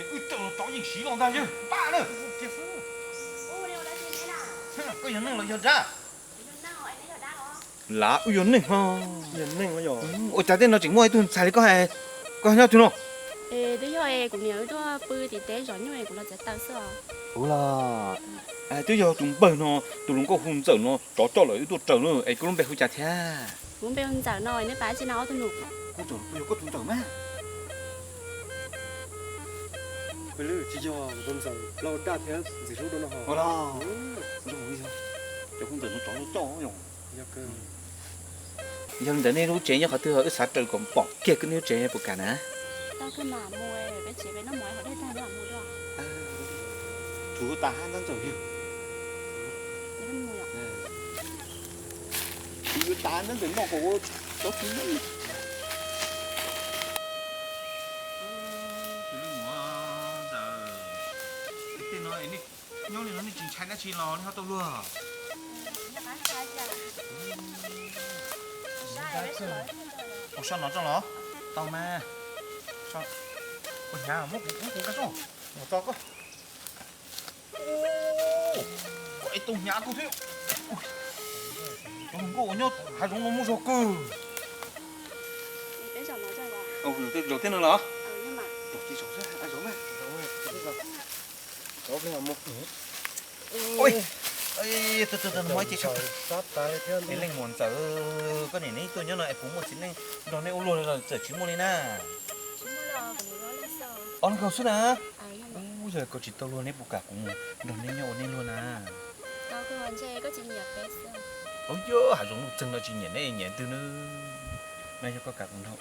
Wb raws los rov yeej siv los ntag yawg pab na. Koj yog neeg los yog dab? Lav wb yog neeg ho. Ua cas tej no tseem muaj ib tug ntxhais li koj, koj nyob twg no? Es twb yog es kuv niam wb tuaj pw tim teb zov nyuj es kuv los txiav taws xwb os. Ua los, twb yog tus npawg no, tus hluas nkauj hu Ntxawm no rov coj lawm wb tuaj raws na, es koj lub npe hu cas thiab? Kuv npe hu Ntxawm no, nej pab tsi no ob tug nus? Kuv txawm hu yog koj tus Ntxawm mas. Peb lub tsis yog tus Ntxawm plaub daj thiab ntxim hlub rau no ho. Ua los, zoo li yog cov hu Ntxawm no rov coj yog. Yog li ntawd nej lub tsev nyob qhov twg, wb xav raws kom pom kiag nej lub tsev puas kam na? Tau kawg mas, mus peb tsev peb noj mov hauv dej tag nyob mus dua. Tsuav tas hab ntxawm yog. Tsuav tas ntxawm noj kom ua tau tsis noj. Tej no nej nyob li no nej tsis ntshai dab tsi los nej ho tau luag? Ua so no tso los tau mas. Ua hnyav muab kuv ub kuv kab soj mus tso koj. Koj es tau hnyav kawg thiab. Cov hluas nkauj uas nyob hav zoov no muaj zog kawg. Zaum tej no los? Leej muam Ntxawm, koj niam neb tuaj nyob no es kuv muaj txiv neej nrog neb ua luag los txawm tsis muaj li na. Ob leeg xwb na. Yog koj tsis tau luag neb puas kam kuv mus nrog neb nyob ua neb luag na? Yog hav zoov luj txeeg no tsis nyiam neb nyiam twg na. No yog koj kam kuv nrog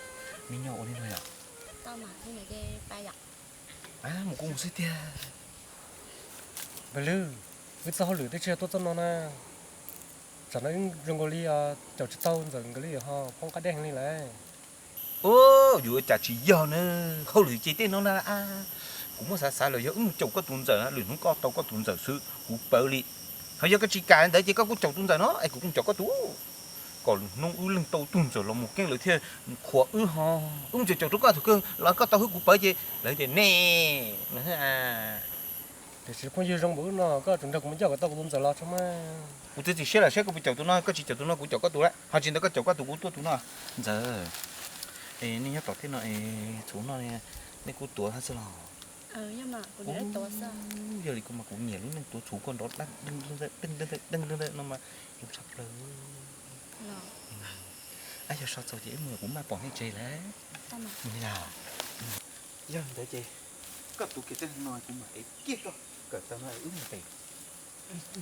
neb nyob ua neb luag yom? Mus kuv mus xwb tiag. Npawg Lwm, wb txoj hauj lwm twb tsis yog tuaj txoj no na. Tsam no zoo nkaus li caum tsis tau Ntxawm nkawd li ho poob qab dej heev li lawm. Ua, yuav cas tsis yog na, hauj lwm ces tej no na. Kuv muab xav xav los yog wb mus caum koj tus Ntxawm, lwm hnub koj tau koj tus Ntxawm xwb kuv pawv li. Ho yog koj tsis kam ntawd ces koj kuj caum tus Ntxawm no es kuv kuj caum koj tus. Kom lwm hnub wb leej tau tus Ntxawm los mus keeb lawv thiaj qhuas wb ho. Wb mus caum caum rau koj tus kawg los koj tau hwb kuv pawv ces lawv tias ne. Tiam sis phooj ywg zoo npaum wb no koj tseem nrog kuv mus coj kom tau kuv tus Ntxawm los tso mas. Kuv txiav txim siab lawm saib koj puas caum tus no, koj tsis caum tus no kuv caum koj tus lawm, ho tsis ntawd koj caum koj tus kuv tuaj tus no. Ntxawm, es nej nyob tom tej no es txhuv no nej kuj tuav hab xwb los? Yog li kuv mas kuv nyiam lub neej tuav txhuv koj nrov deeg deeg no mas zoo tshaj plaws. Ab, yog so txaus ces wb mus, kuv maj pom nej tsev lawm. Yog ntawd ces koj tuav kiag tej no kuv mam ev kiag koj kawm tau no wb mus pem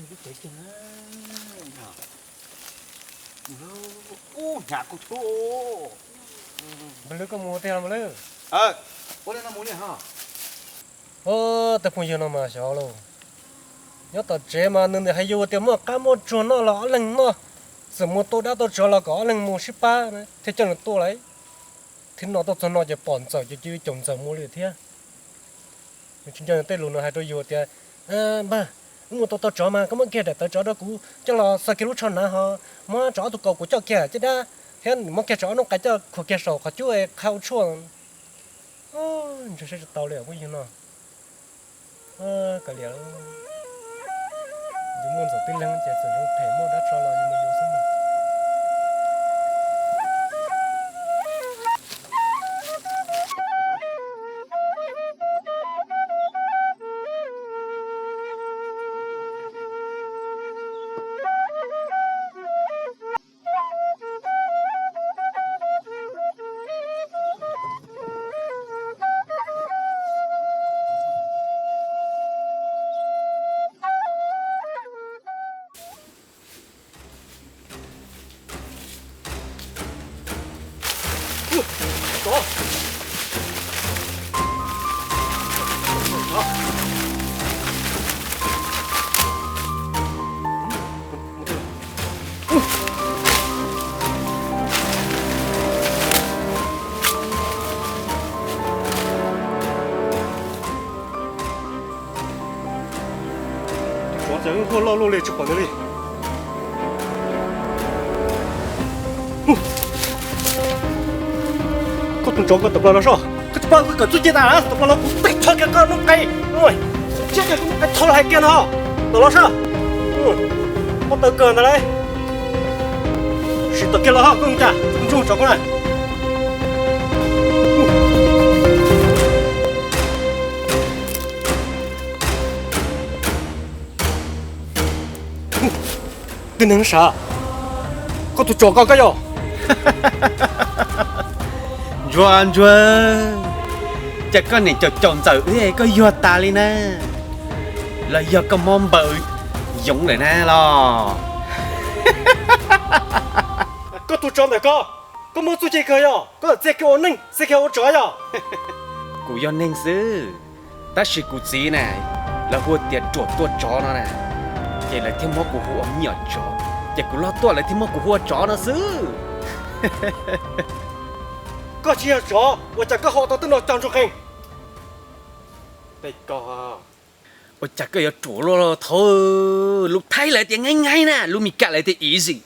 lub tsev kiag na. Ub, hnyav kawg thiab. Npawg Lwm, koj mus tiag los Npawg Lwm? Ua li no mus li ho. Tej phooj ywg no mas xyov lauj. Nyob tom tsev mas nws hais yus tias muaj qab muaj tsuag noj los ob leeg noj, txawm mus tua dab tua tsov los kom ob leeg mus sib pab thiaj coj nws tua lawm. Thiab no tuaj txog no ces pom Ntxawm ces cia li caum Ntxawm mus li thiab. Nws tsis nco nws tej lus nws hais rau yus tias, npawg, wb mus tua tau tsov mas koj muab kiag daim tawv tsov rau kuv coj los xa kiag lub tsho hnav ho muab tsov ob tug kaus kuv coj kiag caj dab, thiab muab kiag tsov ob noob qais coj khuam kiag saum qhov cub qha ua tshuaj. Ntshai saib tsis tau li phooj ywg no. Kav liam, yus muaj Ntxawm tib leeg ces txawm zoo phem muaj dab tso los yus mus yus xwb mas. Tus tsov cas yeej huaj loj luaj li tsis pom nws li. Koj tus tsov koj tawm plaws los soj. Tsis paub koj kawm txuj ci tas, tus poj laug, kuv teg txhob kiag koj lub qe, txhob kiag koj lub qe txhob los hais kiag no. Tawm los saib, pob taws kawg ntawd lauj. Sim tawm kiag los koj ua cas ntsoog tsov koj na. Twg neeg sav? Koj tus tsov ko koj yog? Ntsuag ntsuag, cas koj niam caum caum ntxawm wb koj yuag tas li na? Los yog koj mob npaws yoov lawm na los? Koj tus tsov ntawm ko, koj muaj txuj ci kawg yog koj txia kiag ua neeg txia kiag ua tsov yog? Kuv yog neeg xwb, tab sis kuv txiv na, lawv hu tias ruam tua tsov no na, ces lawv thiaj muab kuv hu ua me nyuam tsov, ces kuv loj tuaj lawv thiaj muab kuv hu ua tsov no xwb. Koj tsis yog tsov ua cas koj ho tau tej no cog ntsuag qees? Ua cas koj yuav ruam luaj thaud? Lus Thaib lawv tias nyaib nyaib na, lus Mis Kas lawv tias easy.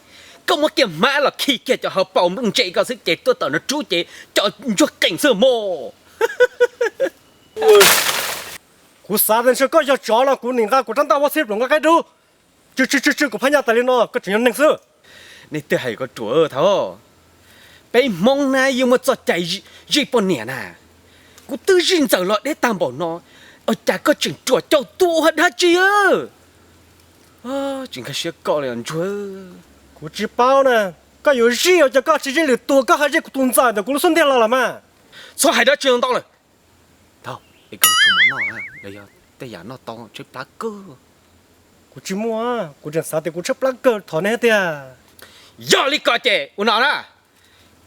Koj muab kiag hmab los khi kiag cov hauv paus nplooj ntse koj xwb ces tuaj tawm nrog rub ces cog ntsuag qees xwb mog. Kuv xav tias ntshe koj yog tsov no kuv nim nqa kuv rab ntaj huab txhib ploos nqa qaib dub. Tsw tsw tsw tsw kuv phab nyaj tas li no koj tseem yog neeg xwb. Nej twb hais kom ruam thaud. Peb Hmoob na yeej muaj txoj cai zij poj niam na. Kuv twb zij ntxawm los deb tag npaum no, ua cas koj tseem ruam caum tuaj ua dab tsi? Tsis nkag siab koj li ntsuag. Kuv tsis paub na, koj yuav zij ua cas koj tsis zij lwm tus, koj ho zij kuv tus ntxawm ntawm kuv lub xub ntiag los los mas. Txhob hais dab tsi ntau lawm. Tau, es koj tshuav mov noj los yog tej yam noj tau tshaib plab kawg? Kuv tsis muaj, kuv tseem xav tias kuv tshaib plab kawg thov neb tiag. Yog li ko ces ua no na,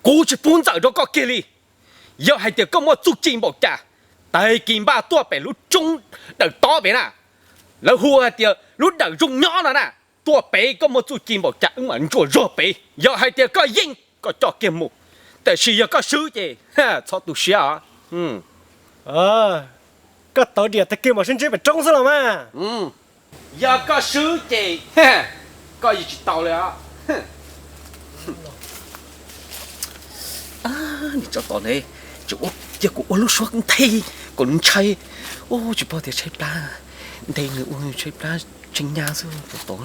kuv tsis pub ntxawm rau koj kiag li. Yog hais tias koj muaj txuj ci npaum cas, tag kis npaj tuaj pem lub roob dawm tob pem na, lawv hu hais tias lub dawm zoo nyob no na, tuaj pem koj muaj txuj ci npaum cas wb mam ntsuas zog pem. Yog hais tias koj yeej koj coj kiag mus, tiam sis yog koj swb ces txhob tu siab os. Koj tawv diam tag kis mam sib ntsib pem roob xwb los mas. Yog koj swb ces koj yeej tsis tau li os. Niag tsov tom ne, tseem ua cia kuv ua lub suab nthe kom nws ntshai. Ua tsis paub tias tshaib plab, nthe nws ua tshaib plab tshee nyab xwb tom tom.